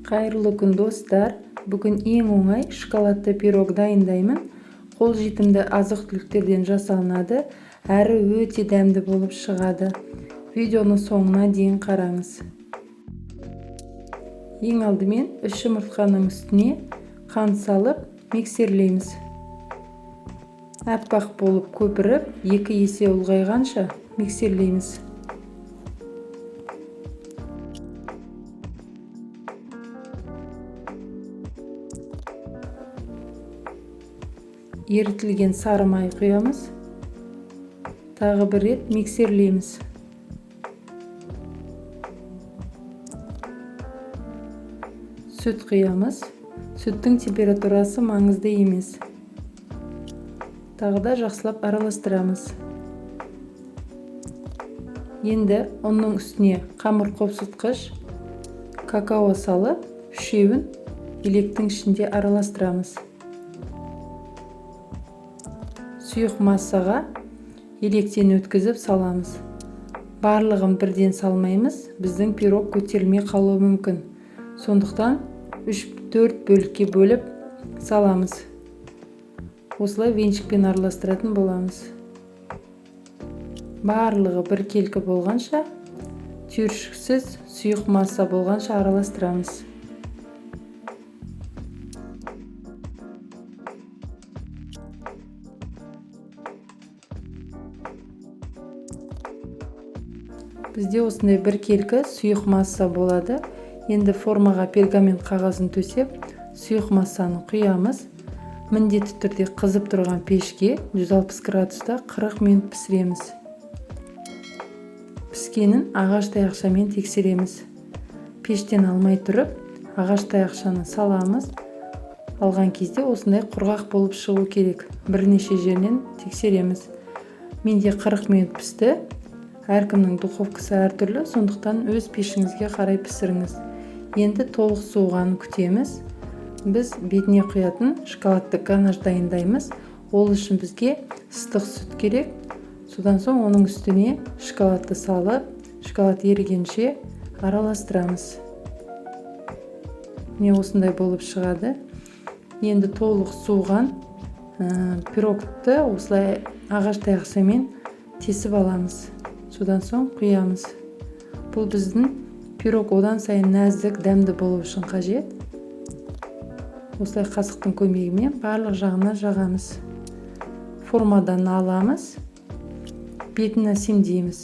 Қайырлы күн, достар! Бүгін ең оңай шоколадты пирог дайындаймын. Қолжетімді азық-түліктерден жасалынады, әрі өте дәмді болып шығады. Видеоны соңына дейін қараңыз. Ең алдымен 3 жұмыртқаның үстіне қант салып миксерлейміз. Аппақ болып көпіріп, 2 есе ұлғайғанша миксерлейміз. Ерітілген сары май құямыз. Тағы бір рет миксерлейміз. Сүт құямыз. Сүттің температурасы маңызды емес. Тағы да жақсылап араластырамыз. Енді ұнның үстіне қамыр қопсытқыш, какао салып, үшеуін електің ішінде араластырамыз. Сұйық массаға електен өткізіп саламыз. Барлығын бірден салмаймыз, біздің пирог көтерілмей қалуы мүмкін. Сондықтан 3-4 бөлікке бөліп саламыз. Осылай венчикпен араластыратын боламыз. Барлығы біркелкі болғанша, түйіршіксіз сұйық масса болғанша араластырамыз. Бізде осындай біркелкі сұйық масса болады. Енді формаға пергамент қағазын төсеп, сұйық массаны құямыз. Міндетті түрде қызып тұрған пешке 160 градуста 40 минут пісіреміз. Піскенін ағаш таяқшамен тексереміз. Пештен алмай тұрып, ағаш таяқшаны саламыз. Алған кезде осындай құрғақ болып шығу керек. Бірнеше жерінен тексереміз. Менде 40 минут пісті. Әркімнің духовкасы әртүрлі, сондықтан өз пешіңізге қарай пісіріңіз. Енді толық суығанын күтеміз. Біз бетіне құятын шоколадты ганаш дайындаймыз. Ол үшін бізге ыстық сүт керек. Содан соң оның үстіне шоколадты салып, шоколад ерігенше араластырамыз. Міне осындай болып шығады. Енді толық суыған пирогты осылай ағаш таяқшамен тесіп аламыз. Содан соң құямыз. Бұл біздің пирог одан сайын нәзік, дәмді болу үшін қажет. Осылай қасықтың көмегімен барлық жағына жағамыз. Формадан аламыз, бетін әсемдейміз.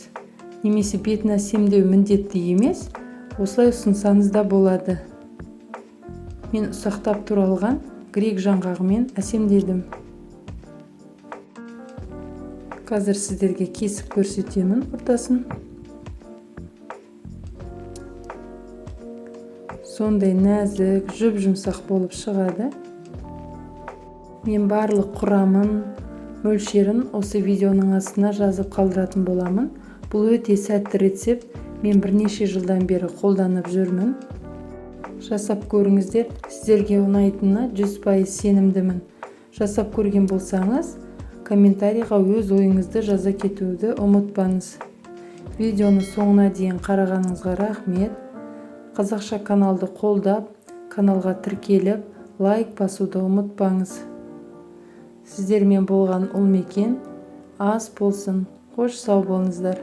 Немесе бетін әсемдеу міндетті емес, осылай ұсынсаңыз да болады. Мен ұсақтап туралған грек жаңғағымен әсемдедім. Қазір сіздерге кесіп көрсетемін ортасын. Сондай нәзік, жұп-жұмсақ болып шығады. Мен барлық құрамын, мөлшерін осы видеоның астына жазып қалдыратын боламын. Бұл өте сәтті рецепт. Мен бірнеше жылдан бері қолданып жүрмін. Жасап көріңіздер, сіздерге ұнайтынына 100% сенімдімін. Жасап көрген болсаңыз, комментарийға өз ойыңызды жаза кетуді ұмытпаңыз. Видеоны соңына дейін қарағаныңызға рахмет. Қазақша каналды қолдап, каналға тіркеліп, лайк басуды ұмытпаңыз. Сіздермен болған Ұлмекен, ас болсын, қош сау болыңыздар.